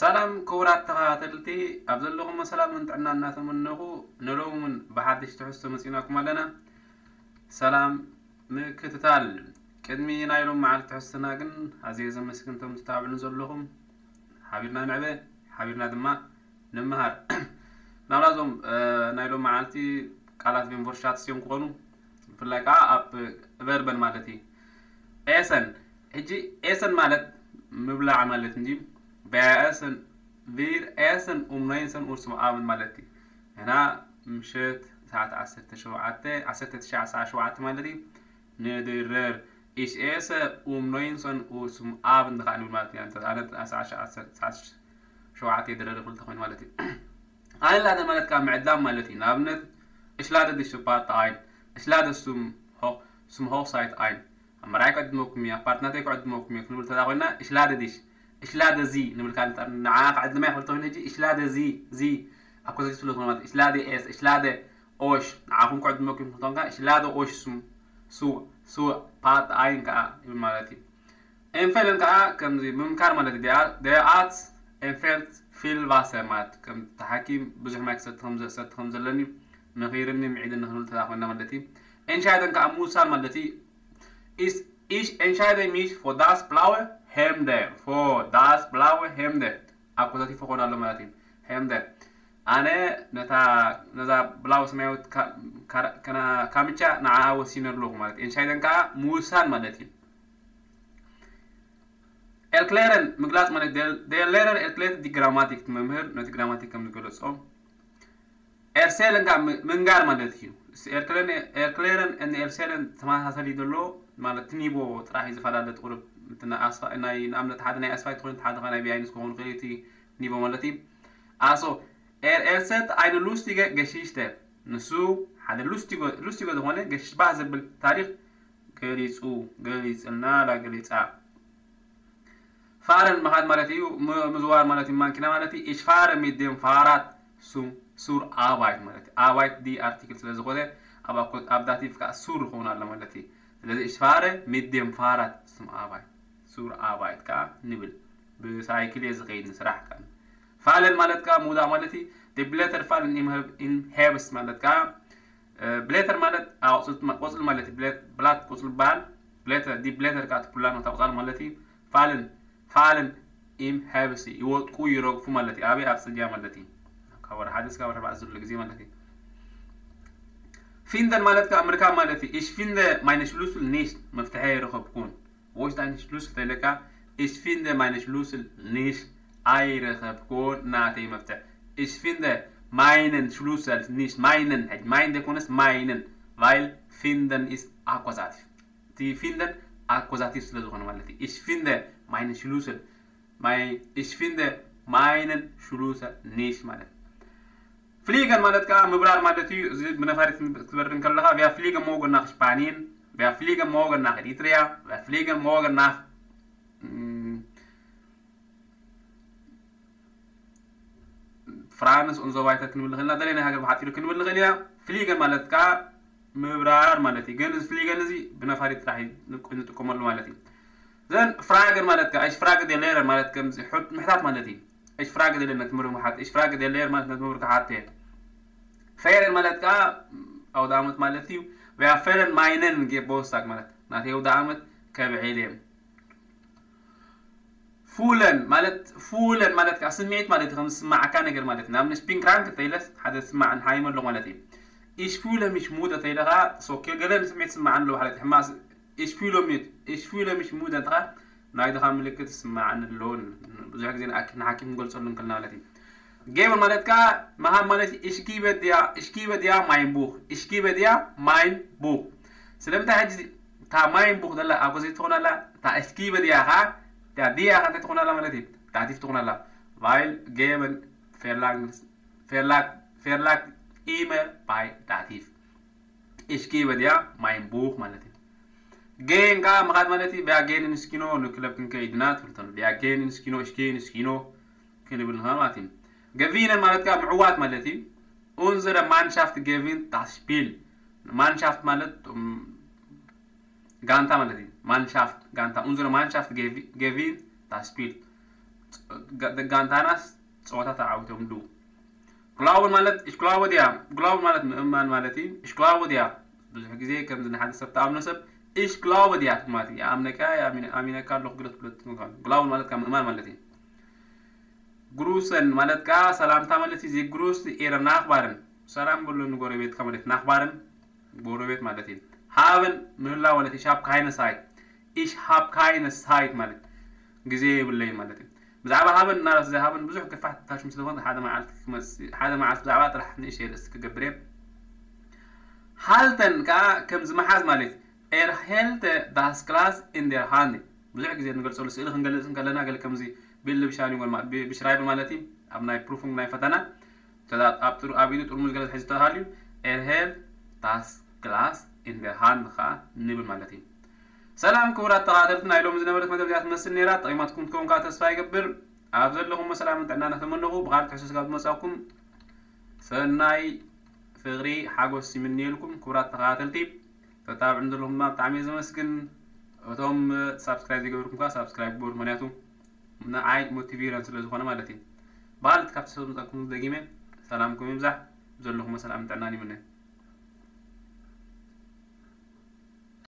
ሰላም ክቡራት ተኸታተልቲ፣ ኣብ ዘለኹም ሰላምን ጥዕና እናተመነኹ፣ ንሎሚ እውን ብሓድሽ ትሕዝቶ መፂናኩም ኣለና። ሰላም ምክትታል። ቅድሚ ናይ ሎም መዓልቲ ትሕዝቶና ግን ኣዝየ ዘመስግን እቶም ትታብዕኑ ዘለኹም። ሓቢርና ንዕበ፣ ሓቢርና ድማ ንምሃር። ናብላዞም ናይ ሎም መዓልቲ ቃላት ቬንቮርሻት እዮም ክኾኑ፣ ብፍላይ ከዓ ኣብ ቨርበን ማለት እዩ። ኤሰን፣ ሕጂ ኤሰን ማለት ምብላዕ ማለት እንዲ። ቨያ ኤሰን፣ ቪር ኤሰን ኡምነይንሰን ኡርስም ኣብን ማለት እዩ። ንሕና ምሸት ሰዓት ዓሰርተ ሸውዓተ፣ ዓሰርተ ትሽዓ ሰዓት ሸውዓተ ማለት እዩ። ንድረር ኢሽ ኤሰ ኡምነይንሰን ኡርስም ኣብን ድኻ ንብል ማለት እዩ። ኣነ ሰዓት ሸውዓተ ድረር ክልተ ኮይኑ ማለት እዩ። ኣይላደ ማለት ከዓ ምዕዳም ማለት እዩ። ንኣብነት እሽላደ ድሽ ስፓርት ኣይን፣ እሽላደ ስም ሆ-፣ ስም ሆክሳይት ኣይን። ኣብ መርዓይ ክዕድመኩም እየ፣ ኣብ ፓርትናተይ ክዕድመኩም እየ ክንብል ተዳ ኮይና እሽላደ ድሽ፣ እሽላደ ዚ ንብል ካል ንዓ ክዕድመ ክብል ተኮይኑ ሕጂ እሽላደ ዚ፣ ዚ ኣብ ኮሰጅ ስለ ዝኾነ ማለት እሽላደ ኤስ፣ እሽላደ ኦሽ ንዓኹም ክዕድመኩም ክተንካ እሽላደ ኦሽ ስም ሱ፣ ሱ ፓርት ኣይን ከዓ ይብል ማለት እዩ። ኤንፌልን ከዓ ከምዚ ምምካር ማለት እዩ። ደ ኣት ኤንፌልት ፊል ቫሰር ማለት ከም ተሓኪም ብዙሕ ማይ ክሰቲ ከም ዘ-፣ ሰቲ ከም ዘለኒ ምኺርኒ ምዒድኒ ክንብል ተዳ ኮይና ማለት እዩ። ኤንሻይደን ከዓ ምውሳን ማለት እዩ። ኢስ፣ ኢሽ ኤንሻይደ ሚሽ ፎ ዳስ ብላወ ሄምደ፣ ፎ ዳስ ብላወ ሄምደ። ኣኮታቲፎ ኾን ኣሎ ማለት እዩ። ሄምደ። ኣነ ነታ፣ ነዛ ብላው ሰማያዊት ካ-፣ ካራ-፣ ከና-፣ ካምቻ ንዓኣ ወሲነ ኣለኹ ማለት እዩ። ኤንሻይደን ከዓ ምውሳን ማለት እዩ። ኤርክሌረን ምግላጽ ማለት ደል-፣ ደለረን ኤርክሌት ዲ ግራማቲክ፣ እቲ መምህር ነቲ ግራማቲክ ከም ዝገለጾ። ኤርሴልን ከዓ ም-፣ ምንጋር ማለት እዩ። ስ-፣ ኤርክሌን-፣ ኤርክሌረን ን ኤርሴልን ተመሳሳሊ ዘሎ ማለት እቲ ኒቦ ጥራሕ እዩ ዝፈላለ። ጥቁር እንትና ኣስፋ-፣ ናይ ንኣብነት ሓደ ናይ ኣስፋይት ኮይኑ ሓደ ናይ ቢያይንስ ክኸውን ይኽእል እቲ ኒቦ ማለት እዩ። ኣሶ ኤር-፣ ኤርሰት ኣይነ ሉስቲገ ገሺሽተ፣ ንሱ ሓደ ሉስቲጎ፣ ሉስቲጎ ዝኾነ ገሽሽ ባህ ዘብል ታሪኽ ገሊጹ፣ ገሊጽልና፣ ላ ገሊጻ። ፋረን ምኻድ ማለት እዩ፣ ም-፣ ምዝዋር ማለት እዩ፣ ማንኪና ማለት እዩ። ኢሽ ፋረ ሚት ዴም ፋራት ሱም ሱር ኣባይት ማለት እዩ። ኣባይት ዲ ኣርቲክል ስለ ዝኾነ ኣብ ኣኮ-፣ ኣብ ዳቲቭ ከዓ ሱር ይኸውን ኣሎ ማለት እዩ። ስለዚ ኢሽ ፋረ ሚት ዴም ፋራት ሱም ኣባይት፣ ሱር ኣባይት ከዓ ንብል። ብሳይክል እየ ዝኸይድ ንስራሕ ከዓ። ፋለን ማለት ከዓ ምውዳቕ ማለት እዩ። ዲ ብሌተር ፋለን ኢን ሄብ-፣ ኢን ሄብስ ማለት ከዓ፣ እ፣ ብሌተር ማለት ኣቑጽልቲ ማ-፣ ቆጽሊ ማለት እዩ። ብሌት-፣ ብላት ቆጽሊ በሃል። ብሌተር፣ ዲ ብሌተር ከዓ ትኩላን ወታ ቆጻል ማለት እዩ። ፋልን፣ ፋልን ኢም ሄብሲ ይወድቁ ይረግፉ ማለት እዩ። ኣበይ? ኣብ ጽድያ ማለት እዩ። ካብ ወርሒ ሓደ እስካብ ወርሒ ኣርባዕተ ዘሎ ግዜ ማለት እዩ። ፊንደን ማለት ከዓ ምርካብ ማለት እዩ። ኢሽ ፊንደ ማይነ ሽሉስል ኒሽት፣ መፍትሐ ኣይረኸብኩን። ዎሽ ዳይን ሽሉስል ተይለካ፣ ኢሽ ፊንደ ማይነ ሽሉስል ኒሽት፣ ኣይረኸብኩን ናተይ መፍትሕ። ኢሽ ፊንደ ማይነን ሽሉሰል ኒሽት፣ ማይነን፣ ሕጂ ማይን ዘይኮነስ ማይነን፣ ቫይል ፊንደን ኢስ ኣኮዛቲቭ። እቲ ፊንደን ኣኮዛቲቭ ስለ ዝኾነ ማለት እዩ። ኢሽ ፊንደ ማይነ ሽሉሰል፣ ማይ፣ ኢሽ ፊንደ ማይነን ሽሉሰል ኒሽት ማለት። ፍሊገን ማለት ከዓ ምብራር ማለት እዩ። እዚ ብነፋሪት ክትበርር እንከለኻ፣ ቪያ ፍሊገን ሞገን ናኽ ሽፓኒን፣ ቪያ ፍሊገን ሞገን ናኽ ኤሪትሪያ፣ ቪያ ፍሊገን ሞገን ናኽ፣ እም፣ ፍራንስ ኡን ሶ ቫይተር ክንብል ንኽእል ኢና። ደለናይ ሃገር ብሓጺሩ ክንብል ንኽእል ኢና። ፍሊገን ማለት ከዓ ምብራር ማለት እዩ። ግን እዚ ፍሊገን እዚ ብነፋሪት ጥራሕ እዩ ንቅ-፣ ንጥቀመሉ ማለት እዩ። ዘን ፍራገን ማለት ከዓ፣ እሽ ፍራገ ዴ ሌረር ማለት ከምዚ ሕት-፣ ምሕታት ማለት እዩ። እሽ ፍራገ ዴ ሌረር ነቲ ምብር ምሓት፣ እሽ ፍራገ ዴ ሌረር ማለት ነቲ ምብር ክሓት እየ። ፌረን ማለት ከዓ ኣውደ ዓመት ማለት እዩ። ያ ፌረን ማይነን ጌ ቦስታግ ማለት ናተይ ኣውደ ዓመት ከብዕል እየ። ፉለን ማለት፣ ፉለን ማለት ከዓ ስምዒት ማለት እዩ። ከም ዝስማዓካ ነገር ማለት እዩ። ንኣብነት ሽፒንክራንክ እንተ ኢለስ ሓደ ዝስማዕ ንሓይመ ኣሎ ማለት እዩ። ኢሽ ፉለ ሚሽ ሙደ እንተ ኢለ ከዓ ሶኬ ገለ ንስምዒት ዝስማዓኒ ኣሎ ማለት እዩ። ሕማስ ኢሽ ፉለ ሚት፣ ኢሽ ፉለ ሚሽ ሙደ እንተ ከዓ ናይ ድኻ ምልክት ዝስማዓኒ ኣሎ። ብዙሕ ግዜ ንኣክ-፣ ንሓኪም ክንገልጸሉ እንክልና ማለት እዩ። ጌበን ማለት ከዓ ምሃብ ማለት እዩ። እሽኪበ ድያ፣ እሽኪበ ድያ ማይን ቡኽ፣ እሽኪበ ድያ ማይን ቡኽ። ስለምንታይ ሕጂ እታ ማይን ቡኽ ዘላ ኣብ ከዚ ትኾን ኣላ፣ እታ እሽኪበ ድያ ኸዓ፣ እታ ድያ ኸዓ እንታይ ትኾን ኣላ ማለት እዩ? ዳቲቭ ትኾን ኣላ። ቫይል ጌበን ፌርላንግ፣ ፌርላግ፣ ፌርላግ ኢመ ባይ ዳቲቭ። እሽኪበ ድያ ማይን ቡኽ ማለት እዩ። ጌን ከዓ ምኻድ ማለት እዩ። ቢያ ጌን እንስኪኖ ንክለብ ክንከይድ ኢና ትብል ተሎ። ቢያ ጌን እንስኪኖ፣ እሽኬ እንስኪኖ ክንብል ንኽእል ማለት እዩ። ገቪነን ማለት ከዓ ምዕዋት ማለት እዩ። ኡንዝረ ማንሻፍት ጌቪን ታስፒል። ማንሻፍት ማለት፣ እም፣ ጋንታ ማለት እዩ። ማንሻፍት ጋንታ። ኡንዝረ ማንሻፍት ጌቪ-፣ ጌቪን ታስፒል። ጋንታናስ ፀወታ ተዓዊቶም ኣለዉ። ግላውበን ማለት ich glaube dir፣ ግላውበን ማለት ምእማን ማለት እዩ። Ich glaube dir ብዙሕ ግዜ ከምዚ ንሓደ ሰብ ተኣምኖ ሰብ ich glaube dir ማለት እዩ። ኣምነካ ኣሚነካ ኣለኹ ግለት ብለት። ግላውበን ማለት ምእማን ማለት እዩ። ግሩሰን ማለት ከዓ ሰላምታ ማለት እዩ። ዜግሩስ ኤረ ናኽባርን ሰላም በሎ ንጎረቤትካ ማለት ናኽባርን ጎረቤት ማለት እዩ። ሃበን ምህላው ማለት ich habe keine Zeit፣ ich habe keine Zeit ማለት ግዜ የብለይ ማለት እዩ። ብዛዕባ ሃበን እናረስ ሃበን ብዙሕ ክፋሕ ታሽም ስለዝኾነ ሓደ መዓልቲ ክመፅእ ሓደ መዓልቲ ብዛዕባ ጥራሕ ንእሽተይ ርእሲ ክገብር እየ። ሃልተን ከዓ ከም ዝመሓዝ ማለት er hält das Glas in der Hand። ብዙሕ ግዜ ንገልፀሉ ስእሊ ክንገልፅ እንከለና ገለ ከምዚ ቢል ብሻኒ ወል ብሽራይብል ማለት እዩ። ኣብ ናይ ፕሩፉንግ ናይ ፈተና ኣብ ኢዱ ጥርሙዝ ገለ ሒዙ ተሃልዩ er hält das Glas in der Hand ከዓ ንብል ማለት እዩ። ሰላም ክቡራት ተኸታተልቲ፣ ናይ ሎሚ ዝነበረት መደብ እዚኣ ትመስል ነይራ። ጠቂማትኩም ትከውን ከዓ ተስፋ ይገብር። ኣብ ዘለኹም ሰላምን ጥዕና እናተመነኹ ብኻልእ ትሕዝቶ ስጋብ ዝመጻኩም ሰናይ ፍቕሪ ሓጎስ ይምንየልኩም። ክቡራት ተኸታተልቲ፣ ተታብዕን ዘለኹም ድማ ብጣዕሚ እየ ዘመስግን። እቶም ሳብስክራይብ ዘይገበርኩም ከዓ ሳብስክራይብ ግበሩ፣ ምክንያቱ ንዓይ ሞቲቬሽን ስለ ዝኾነ ማለት እዩ። ብኻልእ ካብ ትሕዝቶ ዝመጻኩም ደጊመ ሰላምኩም ይብዛሕ። ዘለኹም ሰላምን ጥዕናን ይምነ።